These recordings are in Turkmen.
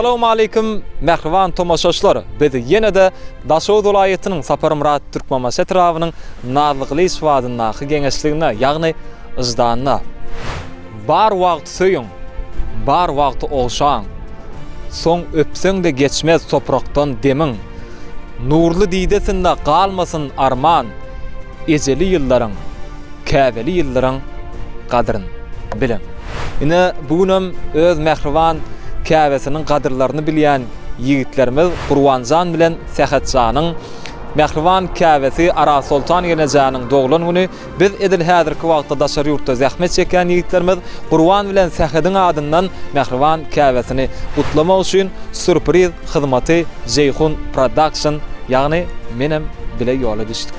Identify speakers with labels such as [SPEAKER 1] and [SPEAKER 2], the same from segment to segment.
[SPEAKER 1] Essalawmaleýkim mähriban tomaşaçylar! Biz ýene-de Daşoguz welaýatynyň Saparmyrat Türkmenbaşy etrabynyň Nazly Gylyçow adyndaky geňeşliginde, ýagny Yždanda. Bar wagty söýüň, bar wagty ogşaň, Soň öpseň-de geçmez toprakdan demiň. Nurly didesinde galmasyn arman, Ejeli ýyllaryň, käbeli ýyllaryň gadyryn biliň. Ine, bu günem öz mähriban käbesiniň gadyrlaryny bilýän ýigitlerimiz Gurbanjan bilen Sähetjanyň mähriban käbesi Arazsoltan gelnejäniň doglan güni Biz edil häzirki wagtda daşary ýurtda zähmet çekýän ýigitlerimiz Gurban bilen Sähediň adyndan mähriban käbesini gutlamak üçin sýurpriz hyzmaty Jeýhun Production ýagny menem bile ýola düşdük.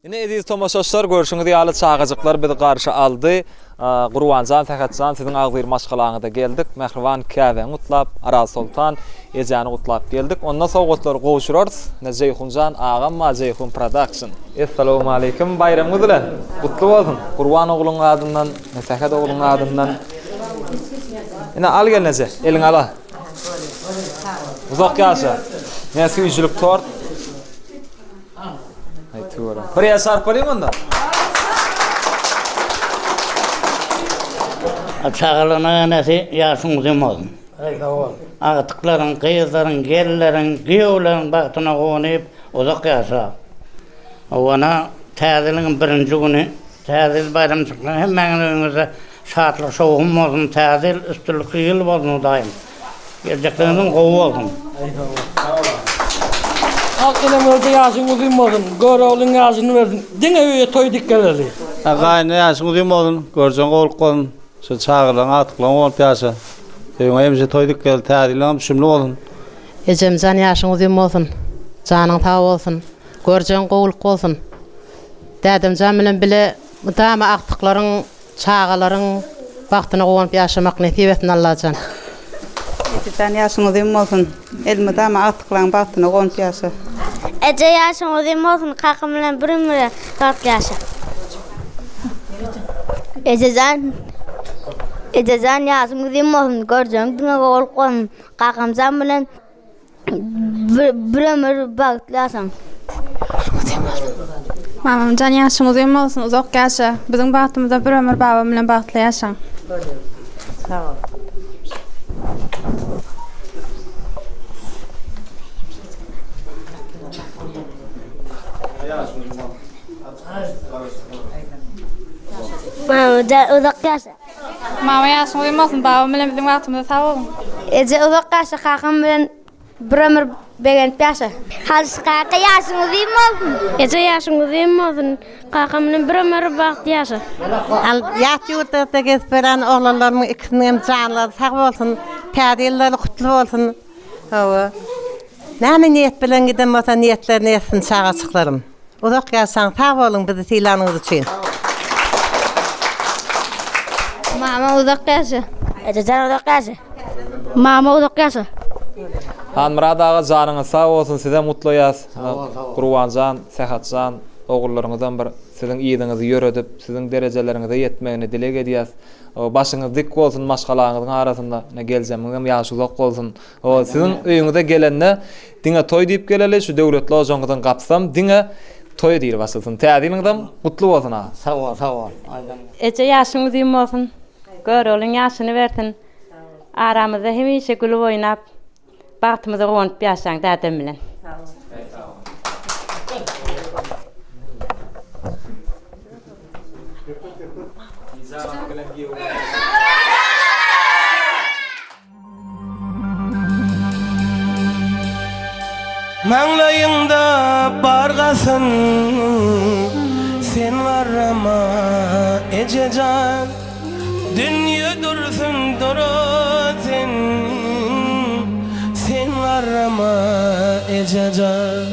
[SPEAKER 1] Ine eziz tomaşaçylar görşüňiz ýaly çagajyklar bizi garşy aldy. Gurbanjan Sähetjan siziň agzybir maşgalaňyza geldik. Mähriban käbäňi gutlap, Arazsoltan ejäni gutlap geldik. Onda sowgatlary gowşurarys. Ine Jeýhunjan agam bar Jeýhun production. Essalawmaleýkim baýramyňyz bilen. Gutly bolsun. Gurban ogluň adyndan, Sähet ogluň adyndan. Ine al gelneje, eliňe ala. Uzak ýaşa. Ine süýjülik tort. Bir ýa çarpalyň onda.
[SPEAKER 2] Çagalaryň enesi ýaşyň uzyn bolsun. Agtyklaryň, gyzlaryň, gelinleriň, giýewleriň bagtyna guwanyp, uzak ýaşa. Owana Täze ýylyň birinji güni, Täze ýyl baýramçylyklary hemmäňiziň öýüňizde şatlyk-şowhun bolsun, Täze ýyl üstünlikli ýyl bolsun Hudaýym. Geljekleriňiziň gowy bolsun.
[SPEAKER 3] Ak enem bolsa ýaşyň uzyn bolsun, Göroglyň ýaşyny bersin, diňe öýe toý dik geleli.
[SPEAKER 4] Gaýynene ýaşyň uzyn bolsun, görjeň gowluk bolsun, şu çagalaryň, agtyklaryň bolup ýaşa. Öýüňe hemişe toý dik geleli, täze ýylyňam düşümli bolsun.
[SPEAKER 5] Ejemjan ýaşyň uzyn bolsun, janyň sag bolsun, görjegiň gowulyk bolsun. Dädemjan bilen bile mydama agtyklaryň Çagalaryň bagtyna guwanyp ýaşamak nesip etsin Allajan.
[SPEAKER 6] Ejejan ýaşyň uzyn bolsun. Elmydama agtyklaň bagtyna guwanyp ýaşa.
[SPEAKER 7] Eje ýaşyň uzyn bolsun kakam bilen bir ömüre bagtly ýaşa. Ejejan Ejejan ýaşyň uzyn bolsun görjegiň diňe gowulyk bolsun kakamjan bilen Bir ömür bagtly ýaşaň.
[SPEAKER 8] Mamamjan ýaşyň uzyn bolsun uzak ýaşa biziň bagtymyza bir ömür babam bilen bagtly ýaşaň.
[SPEAKER 6] Sag bol.
[SPEAKER 7] Mamajan uzak ýaşa.
[SPEAKER 8] Mama ýaşyň uzyn bolsun babam bilen biziň bagtymyza sag boluň.
[SPEAKER 7] Eje uzak ýaşa kakam bilen bir ömür begenip ýaşa. Halys kaka ýaşyň uzyn bolsun.
[SPEAKER 9] Eje ýaşyň uzyn bolsun kakam bilen bir ömür bagtly ýaşa.
[SPEAKER 10] Al ýat ýurtlarda gezip beren oglanlarymyň ikisiniň hem janlary sag bolsun, täze ýyllary gutly bolsun. Hawa. Näme niýet bilen giden bolsa niýetlerine ýetsin çagajyklarym. Uzak ýaşaň sag boluň bizi sylanyňyz üçin.
[SPEAKER 7] Mama uzak ýaşa. Ejejan uzak ýaşa. Mama uzak ýaşa.
[SPEAKER 1] Hanmyrat aga janyňyz sag bolsun sizem gutlaýas Gurbanjan Sähetjan ogullaryňyzam bir siziň yzyňyzy ýöredip siziň derejeleriňize ýetmegini dileg edýäs başyňyz dik bolsun maşgalaňyzyň arasynda ine geljemiňizem ýaşy uzak bolsun siziň öýüňize gelende Diňe toý diýip geleli şu döwletli ojagyňyzyň gapysam diňe toý diýlip açylsyn. Täze ýylyňyzam gutly bolsun aga.
[SPEAKER 2] Sag bol sag bol Aýdan.
[SPEAKER 11] Eje ýaşyň uzyn bolsun. Göroglyň ýaşyny bersin. Aramyzda hemişe gülüp oýnap bagtymyza guwanyp ýaşaň dädem bilen.
[SPEAKER 12] Maňlaýyňda bar gasyn, sen garrama. Eje jan Dünýe dursun dura sen Sen garrama eje jan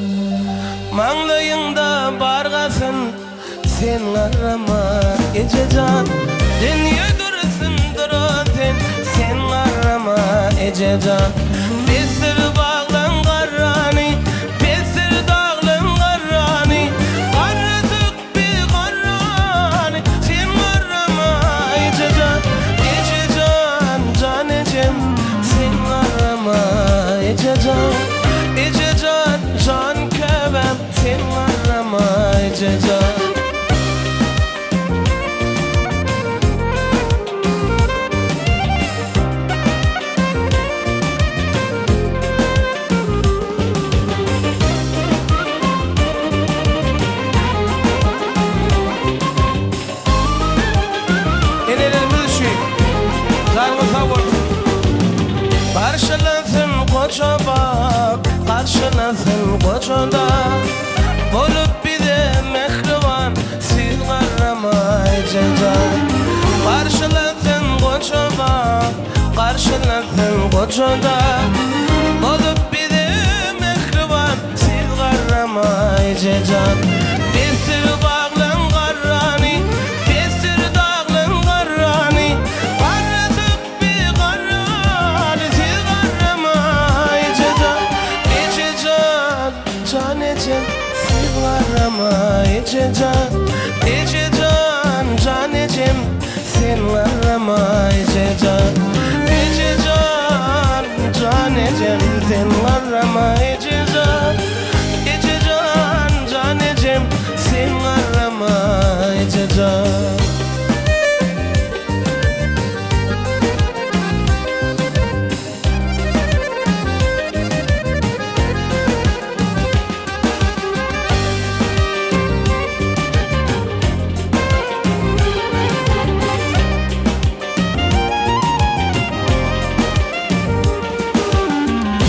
[SPEAKER 12] Maňlaýyňda bar galsyn Sen garrama eje jan Dünýe dursun dura sen Sen garrama eje jan Besdir baglaň garrany Besdir daglaň garrany Garradyk bi garrany Sen garrama eje jan Eje jan jan ejem Sen garrama eje jan Eje jan jan käbäm Sen garrama eje jan. Enelerimiz üçin janyňyz sag bolsun. Garşylasyn goja bag, garşylasyn goja dag. Bolup bize mähriban, siz garrama eje jan. Garşylasyn goja bag, garşylasyn goja dag. Bolup bize mähriban, siz garrama eje jan. Besdir baglaň garrany, besdir daglaň garrany. Garradyk bi garrany, siz garrama eje jan. Eje jan, jan ejem, siz garrama eje jan. Eje jan, jan ejem, sen garrama eje jan. Eje jan, jan ejem, sen garrama eje jan. Eje jan, jan ejem, sen garrama eje jan.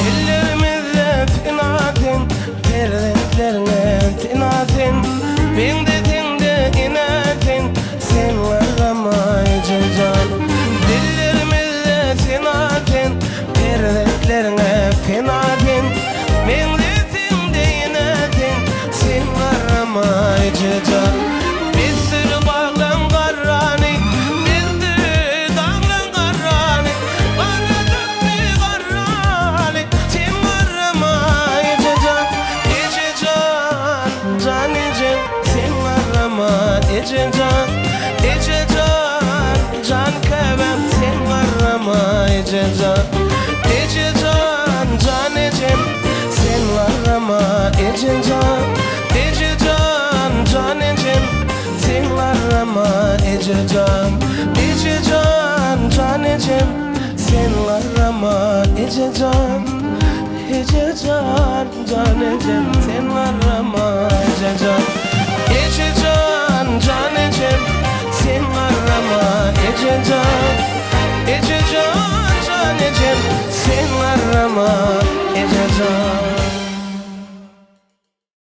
[SPEAKER 12] Ellerimizde pena sen, perzentleriňe sena sen, Meňzeseň-de enä sen, sen garrama eje jan. Dillerimizde sena sen, perzentleriňe pena sen, Meňzeseň-de enä sen, sen garrama eje jan. Besdir baglaň garrany, besdir daglaň garrany, Garradyk bi garrany, sen garrama eje jan. Eje jan, jan ejem, sen garrama eje jan. Eje jan, jan käbäm, sen garrama eje jan. Eje jan, jan ejem, sen garrama eje jan. Eje jan, jan ejem, sen garrama eje jan. Eje jan, jan ejem, sen garrama eje jan. Eje jan, jan ejem, sen garrama eje jan. Eje.